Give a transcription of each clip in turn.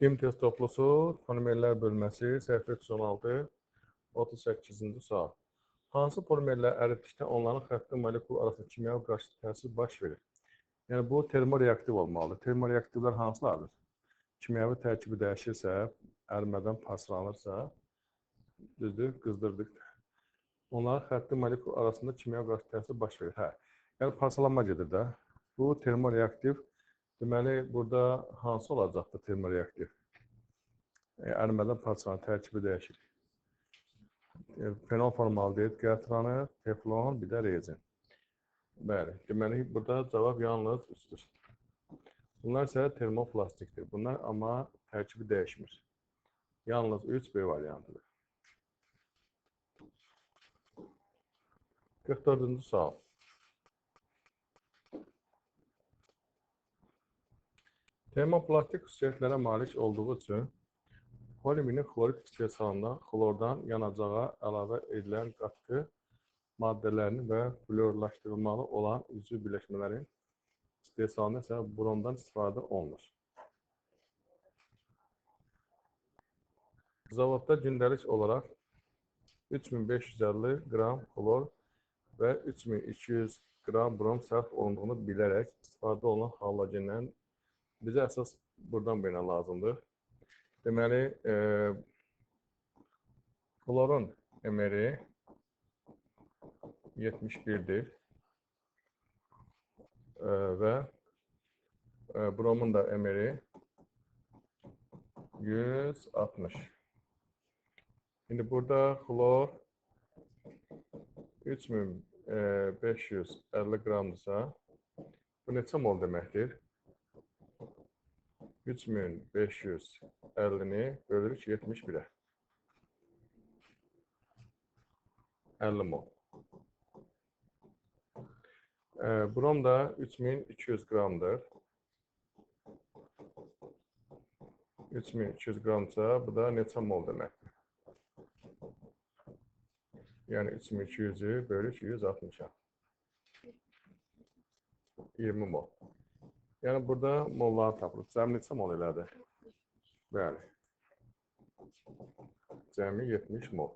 Dim test toplusu, polimerlər bölməsi, səhifə 316, 38-ci sual. Hansı polimerlər əritdikdə onların xətti molekul arasında kimyəvi qarşıt təsir baş verir? Yəni, bu termoreaktiv olmalıdır. Termoreaktivlər hansılardır? Kimyəvi tərkibi dəyişirsə, ərimədən parçalanırsa, düzdür, qızdırdıq. Onların xətti molekul arasında kimyəvi qarşıt təsir baş verir. Hə, yəni parçalanma gedir də. Bu termoreaktiv. Deməli, burada hansı olacaqdır termoreaktiv? Ərimədən parçalanan tərkibi dəyişir. Fenol formaldehid, qətranı, teflon, bir də rezin. Bəli, deməli, burada cavab yalnız 3-dür. Bunlar isə termoplastikdir. Bunlar amma tərkibi dəyişmir. Yalnız 3 B variantıdır. 44-cü sual. Termoplastik xüsusiyyətlərə malik olduğu üçün polivinil xlorid istehsalında xlordan yanacağa əlavə edilən qatqı maddələrinin və florlaşdırılmalı olan üzvü birləşmələrin istehsalında isə bromdan istifadə olunur. Zavodda gündəlik olaraq 3550 qram xlor və 3200 qram brom sərf olunduğunu bilərək istifadə olunan halogenlərin bizə əsas buradan bu yana lazımdır. Deməli, xlorun MR-i 71-dir və bromun da MR-i 160. İndi burada xlor 3550 qramdırsa, bu neçə mol deməkdir? 3550-ni bölürük 71-ə. 50 mol. Brom da 3200 qramdır. 3200 qramsa, bu da neçə mol deməkdir? Yəni 3200-ü bölürük 160-a. 20 mol. Yəni burada molları tapılır. Cəmi neçə mol elədi? Bəli. Cəmi 70 mol.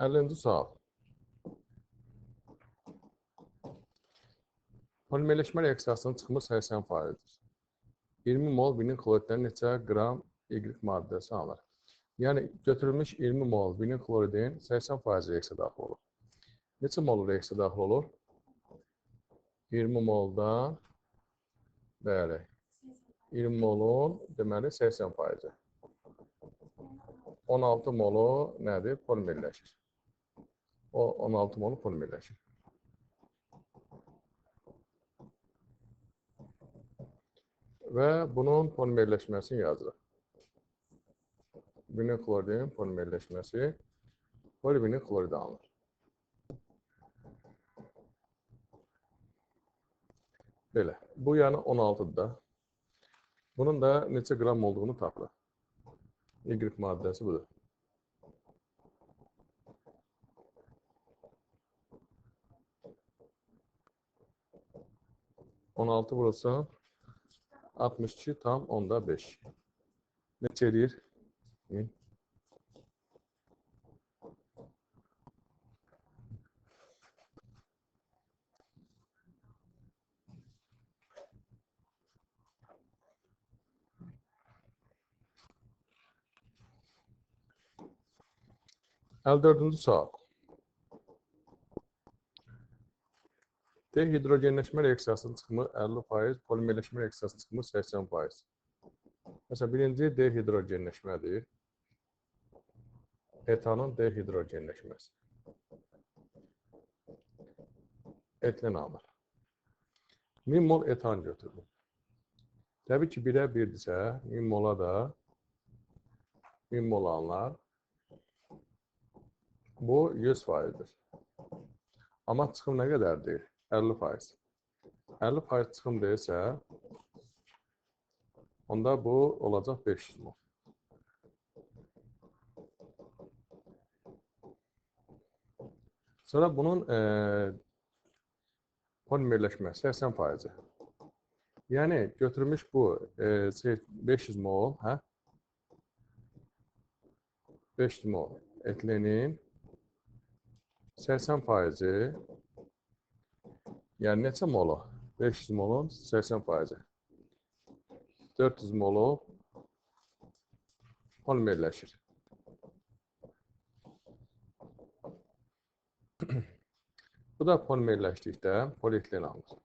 Əllinci sual. Polimerləşmə reaksiyasının çıxımı 80%-dir. 20 mol vinil xloriddən neçə qram Y maddəsi alınır? Yəni, götürülmüş 20 mol vinil xloridin 80% reaksiya daxil olur. Neçə mol reaksiya daxil olur? 20 moldan, bəli, 20 molun, deməli, 80%. 16 molu nədir? Polimerləşir. O 16 molu polimerləşir. Və bunun polimerləşməsini yazırıq. Vinil xloridin polimerləşməsi polivinil xlorid alınır. Belə. Bu yəni 16-dır da. Bunun da neçə qram olduğunu tapırıq. Y maddəsi budur. 16 vurulsun 62,5. Neçə eləyir? 1000. 54-cü sual. Dehidrogenləşmə reaksiyasının çıxımı 50%, polimerləşmə reaksiyasının çıxımı 80%. Məsələn, birinci dehidrogenləşmədir. Etanın dehidrogenləşməsi. Etilen alınır. 1000 mol etan götürülür. Təbii ki, 1-ə 1-dirsə, 1000 mola da 1000 mol alınır. Bu 100%-dir. Amma çıxım nə qədərdir? 50%. 50% çıxım deyilsə, onda bu olacaq 500 mol. Sonra bunun polimerləşmə 80%. Yəni, götürmüş bu 500 mol, hə? 500 mol etilenin 80%, yəni neçə molu? 500 molun 80%. 400 molu polimerləşir. Bu da polimerləşdikdə polietilen alınır.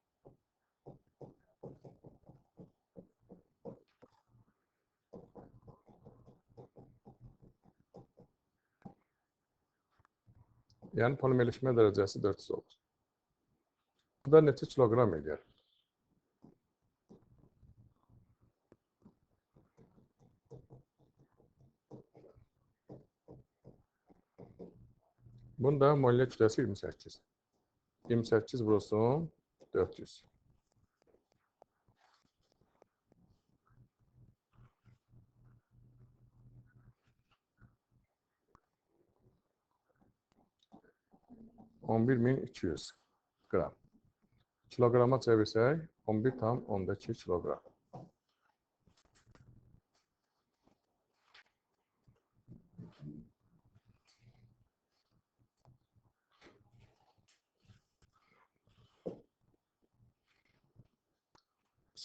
Yəni polimerləşmə dərəcəsi 400 olur. Bu da neçə kiloqram edir? Bunun da molye kütləsi 28. 28 vurulsun 400. ...11.200 qram. Kiloqrama çevirsək, 11,2 kiloqram.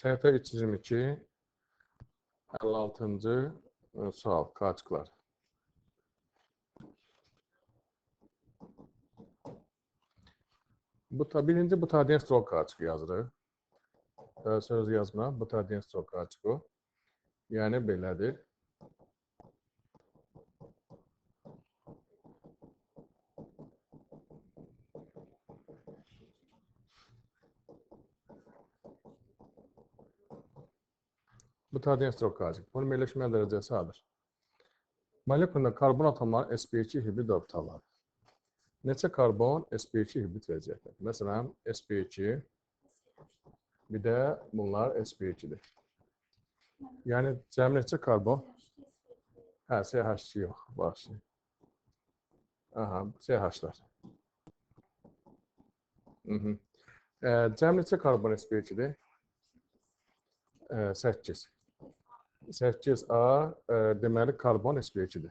Səhifə 322, 56-cı sual, qaçıqlar. Birinci butadien strol qaçığı yazırıq. Söz yazma, butadien strol qaçığı. Yəni belədir. Butadien strol qaçığı. Polimerləşmə dərəcəsi adır. Molekulunda karbon atomları sp2 hibrid orbitalları. Neçə karbon sp2 hibrid vəziyyətdə? Məsələn, sp2, bir də bunlar sp2-dir. Yəni, cəmi neçə karbon? Hə, CH2 yox, bağışlayın. Aha, CH-lar. Cəmi neçə karbon sp2-dir? 8. 8A, deməli, karbon sp2-dir.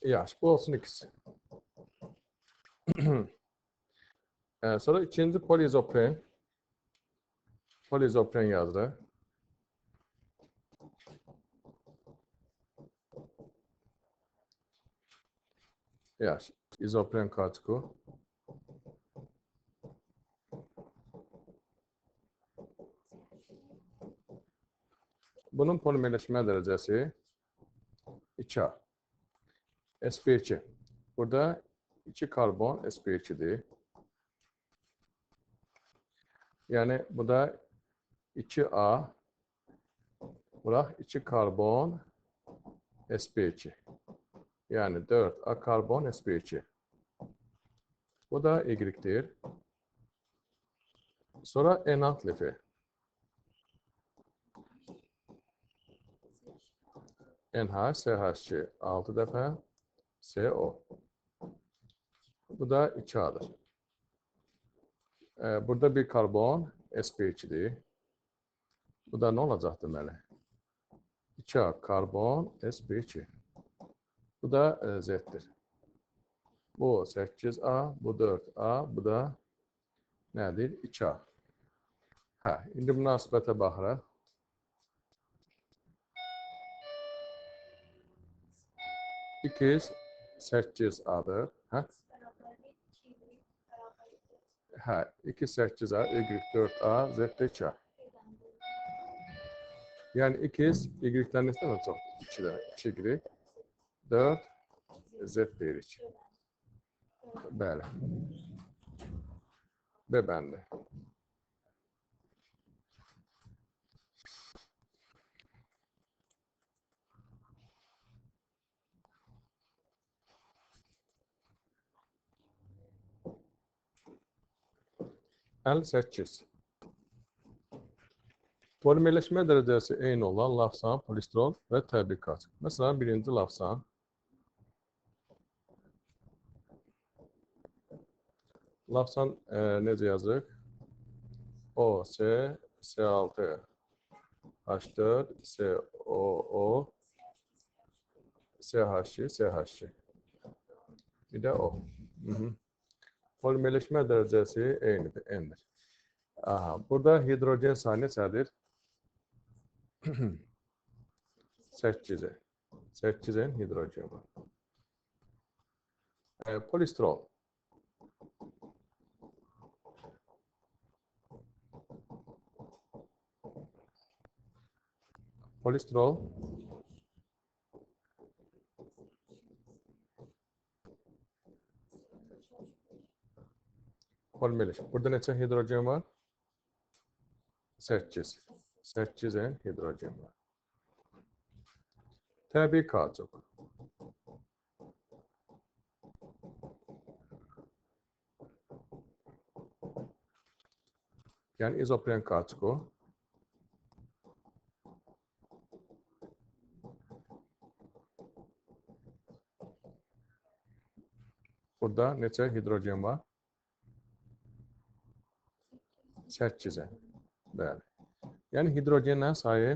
Yaxşı, bu olsun ikisi. Sonra ikinci polizopren. Polizopren yazırıq. Yaxşı, izopren kauçuku. Bunun polimerləşmə dərəcəsi 2A. sp2. Burada 2 karbon sp2-dir. Yəni, bu da 2A, bırax 2 karbon sp2. Yəni, 4A karbon sp2. Bu da Y-dir. Sonra enant lifi. NH, CH2 6 dəfə. CO. Bu da 2A'dır. Burada bir karbon sp2-dir. Bu da nə olacaq deməli? 2A karbon sp2. Bu da Z-dir. Bu 8A, bu 4A, bu da nədir? 2A. Hə, indi münasibətə baxırıq. 2 8A-dır. Hə? Hə, 2 8A, Y 4A, Z də 2A. Yəni 2 Y-dən neçə dənə çoxdur? 2 də, 2 Y, 4, Z deyirik. Bəli. B bəndi. 58. Polimerləşmə dərəcəsi eyni olan lavsan, polistirol və təbii kauçuk. Məsələn, birinci lavsan. Lavsan necə yazırıq? O, S, S6, H4, S, O, O, SH2, SH2. Bir də O. Polimerləşmə dərəcəsi eynidir, N-dir. Aha, burada hidrogen sayı neçədir? 8-ə. 8-in hidrogen var. Polistirol. Polistirol. Polimerləşmə. Burada neçə hidrogen var? 8. 8-in hidrogen var. Təbii kauçuk. Yəni izopren kauçuku. Burada neçə hidrogen var? 8-ə. Bəli. Yəni hidrogenlərin sayı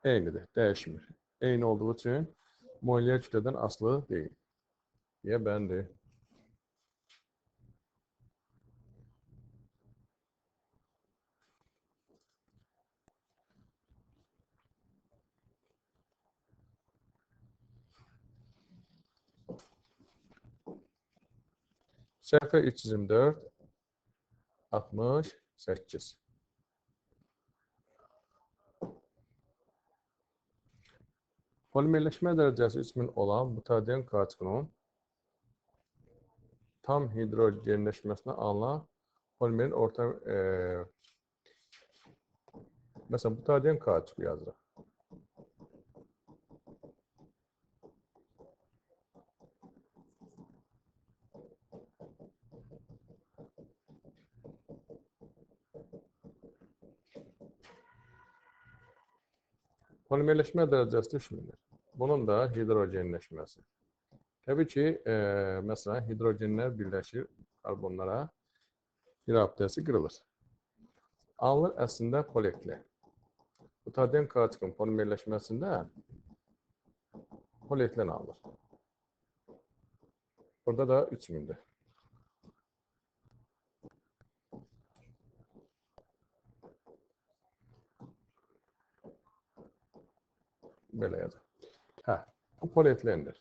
eynidir, dəyişmir. Eyni olduğu üçün molyer kütlədən asılı deyil. Deyə bəndi. Səhifə 324, 68. Polimerləşmə dərəcəsi 3000 olan butadien kauçukunun tam hidrogenləşməsinə alınan polimerin orta, məsələn, butadien kauçuku yazırıq. Polimerləşmə dərəcəsi 3000-dir. Bunun da hidrogenləşməsi. Təbii ki, məsələn, hidrogenlər birləşir karbonlara, rabitəsi qırılır. Alınır əslində polietilen. Butadien kauçukun polimerləşməsində polietilen alınır. Burada da 3000-dir. Belə yazır. Hə, bu polietilendir.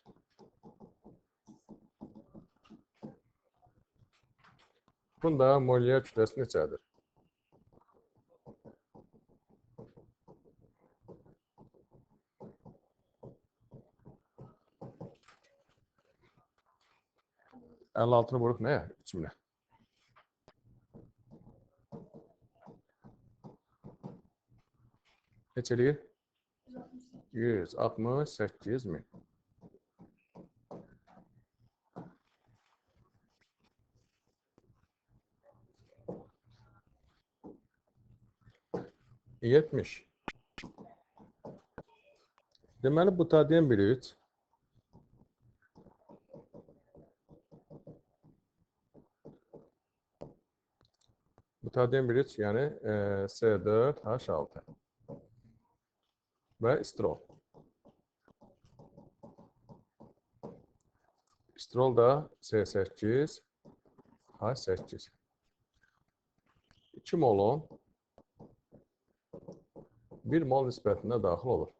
Bunun da molyer kütləsi neçədir? Əlli altını vuruq nəyə? 3000-ə. Neçə eləyir? 168 min. 70. Deməli, butadien 1,3. Butadien 1,3, yəni C4H6 və istirol. İstirol da C8 H8. 2 molun 1 mol nisbətində daxil olur.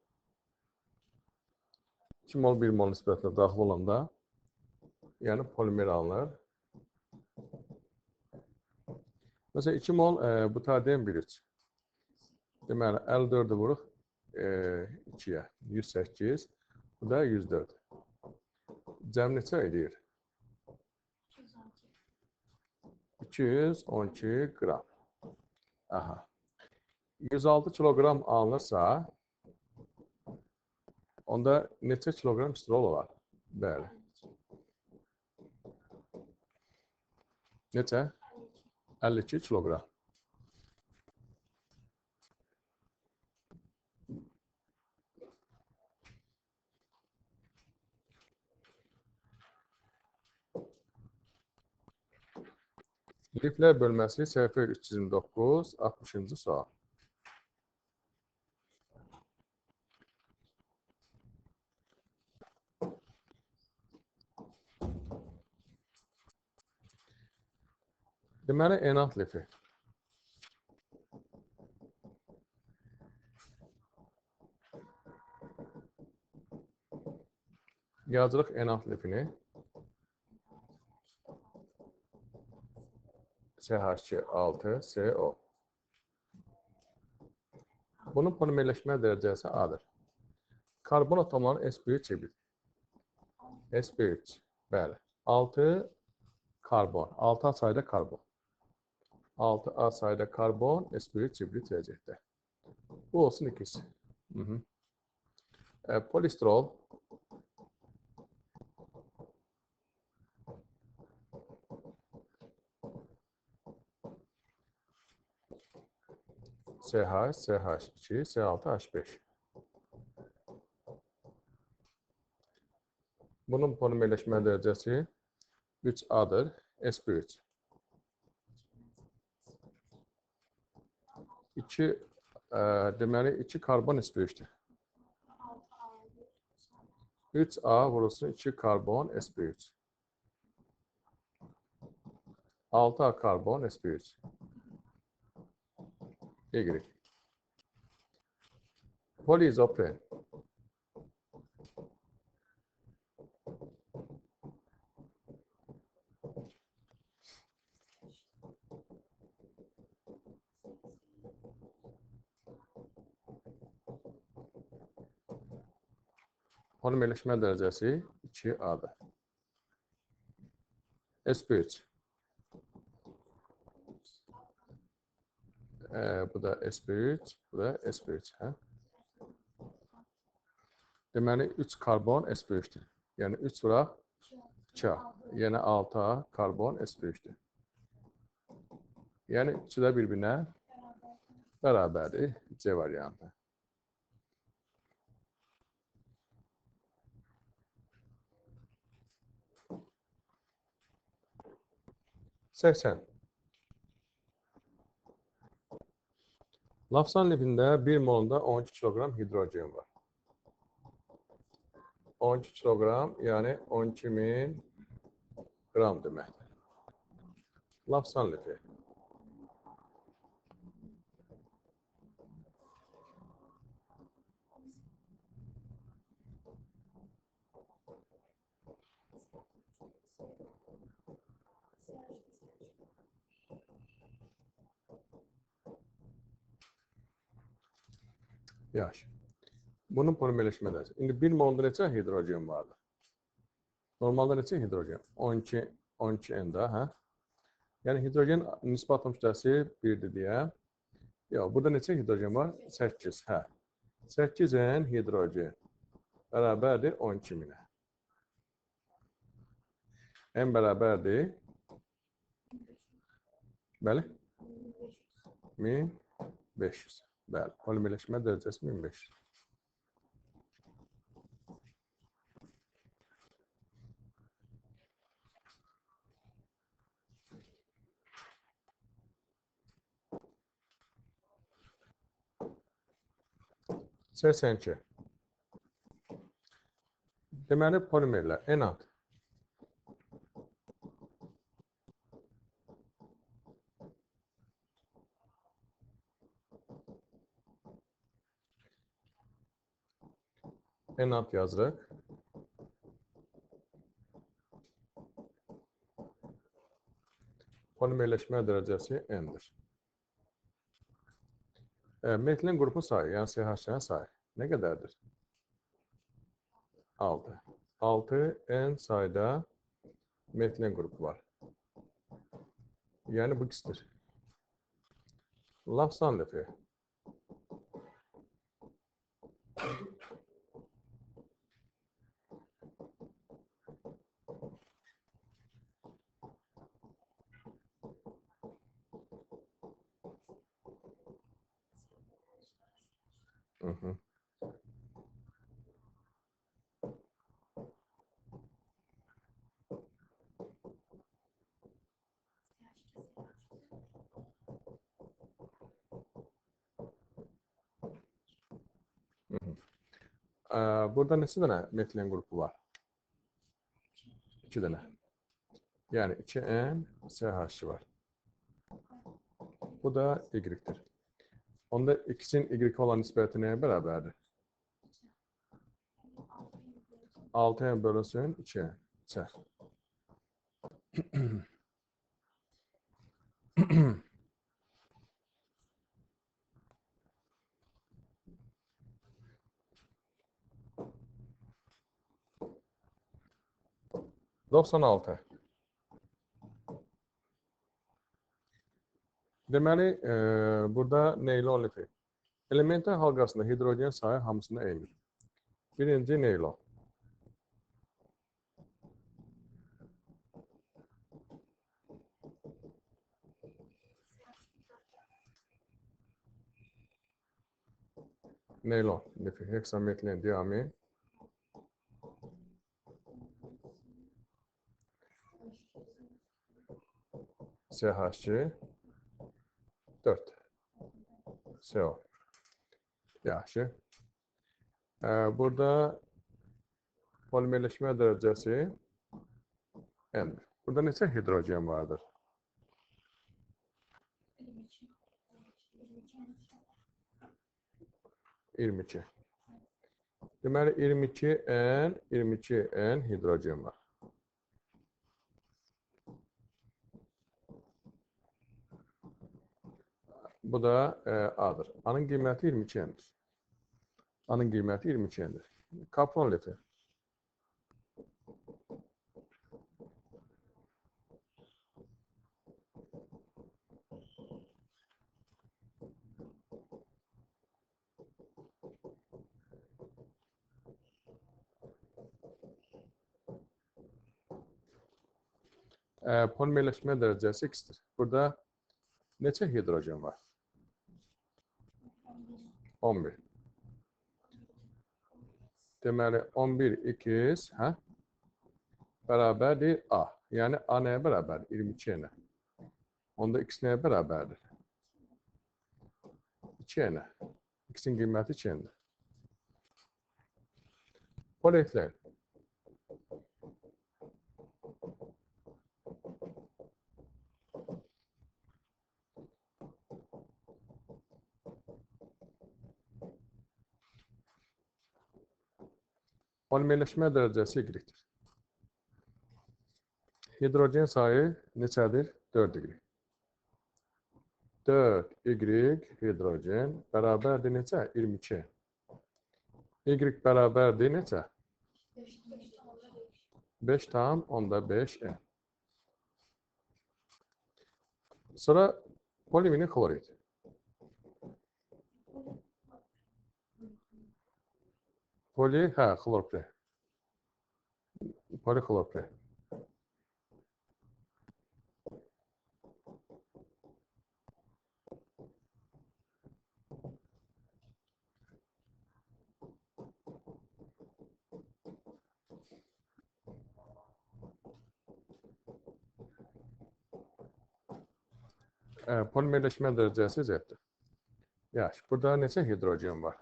2 mol 1 mol nisbətində daxil olanda, yəni polimer alınır. Məsələn, 2 mol butadien 1,3. Deməli, 54-ü vuruq 2-yə. 108, bu da 104. Cəm neçə eləyir? 212 qram. Aha. 106 kiloqram alınırsa, onda neçə kiloqram istirol olar? Bəli. Neçə? 52 kiloqram. Liflər bölməsi səhifə 329, 60-cı sual. Deməli, enant lifi. Yazırıq enant lifini. CH2, 6, CO. Bunun polimerləşmə dərəcəsi A-dır. Karbon atomlarının sp3 hibrid. sp3, bəli. 6 karbon, 6A sayda karbon. 6A sayda karbon sp3 hibrid vəziyyətdə. Bu olsun ikisi. Polistrol. CH, CH2, C6, H5. Bunun polimerləşmə dərəcəsi 3A-dır, sp3. 2, deməli, 2 karbon sp3-dür. 3A vurulsun 2 karbon sp3. 6A karbon sp3. Y. Poliizopren. Polimerləşmə dərəcəsi 2A-dır. sp3. Bu da sp3, bu da sp3. Hə? Deməli, 3 karbon sp3-dür. Yəni, 3 vuraq 2A. Yəni, 6A karbon sp3-dür. Yəni, üçü də bir-birinə bərabərdir. C variantı. Səksən. Lavsan lifində 1 molunda 12 kiloqram hidrogen var. 12 kiloqram, yəni 12.000 qram deməkdir. Lavsan lifi. Yaxşı. Bunun polimerləşmə dərəcəsi. İndi 1 molunda neçə hidrogen vardır? Normalda neçə hidrogen? 12, 12 N-də, hə? Yəni, hidrogen nisbi atom kütləsi 1-dir deyə. Yox, burada neçə hidrogen var? 8, hə. 8 N hidrogen bərabərdir 12.000-ə. N bərabərdir. Bəli? 1500. Bəli, polimerləşmə dərəcəsi 1500. 82. Deməli, polimerlər. Enant. Enant yazırıq. Polimerləşmə dərəcəsi N-dir. Metilin qrupu sayı, yəni CH-nin sayı nə qədərdir? 6. 6 N sayda metilin qrupu var. Yəni bu ikisidir. Lavsan lifi. Hı. Burada neçə dənə metilen qrupu var? 2 dənə. Yəni 2N SH var. Bu da Y-dir. Onda X-in Y olan nisbəti nəyə bərabərdir? 6N bölünsün 2N. C. ...96. Deməli, burada neylon lifi. Elementlər halqasında hidrogen sayı hamısında eynidir. Birinci neylon. Neylon lifi. Heksametilen diamin. CH2 4 CO. Yaxşı. Burada polimerləşmə dərəcəsi N-dir. Burada neçə hidrogen vardır? 22. Deməli, 22N, 22N hidrogen var. Bu da A-dır. A-nın qiyməti 22N-dir. A-nın qiyməti 22N-dir. Kapron lifi. Polimerləşmə dərəcəsi X-dir. Burada neçə hidrogen var? 11. Deməli, 11 X hə, bərabərdir A. Yəni, A nəyə bərabərdir? 22 N. Onda X nəyə bərabərdir? 2 N. X-in qiyməti 2 N-dir. Polietilen. Polimerləşmə dərəcəsi Y-dir. Hidrogen sayı neçədir? 4Y. 4Y hidrogen bərabərdir neçə? 22. Y bərabərdir neçə? 5,5 N. Sonra polivinil xlorid. Poli, hə, xlorpre. Polixlorpre. Polimerləşmə dərəcəsi Z-dir. Yaxşı, burada neçə hidrogen var?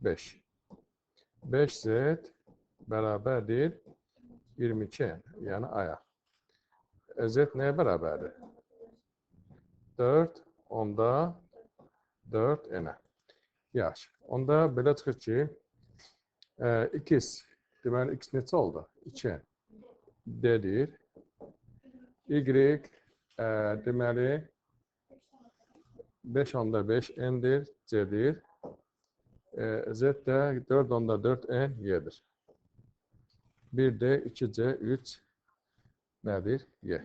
5. 5Z bərabərdir 22 N, yəni A-ya. Z nəyə bərabərdir? 4, onda 4 N-ə. Yaxşı, onda belə çıxır ki, X, deməli X neçə oldu? 2 N. D-dir. Y, deməli 5,5 N-dir, C-dir. Z də 4,4 N, Y-dir. 1D, 2C, 3 nədir? Y.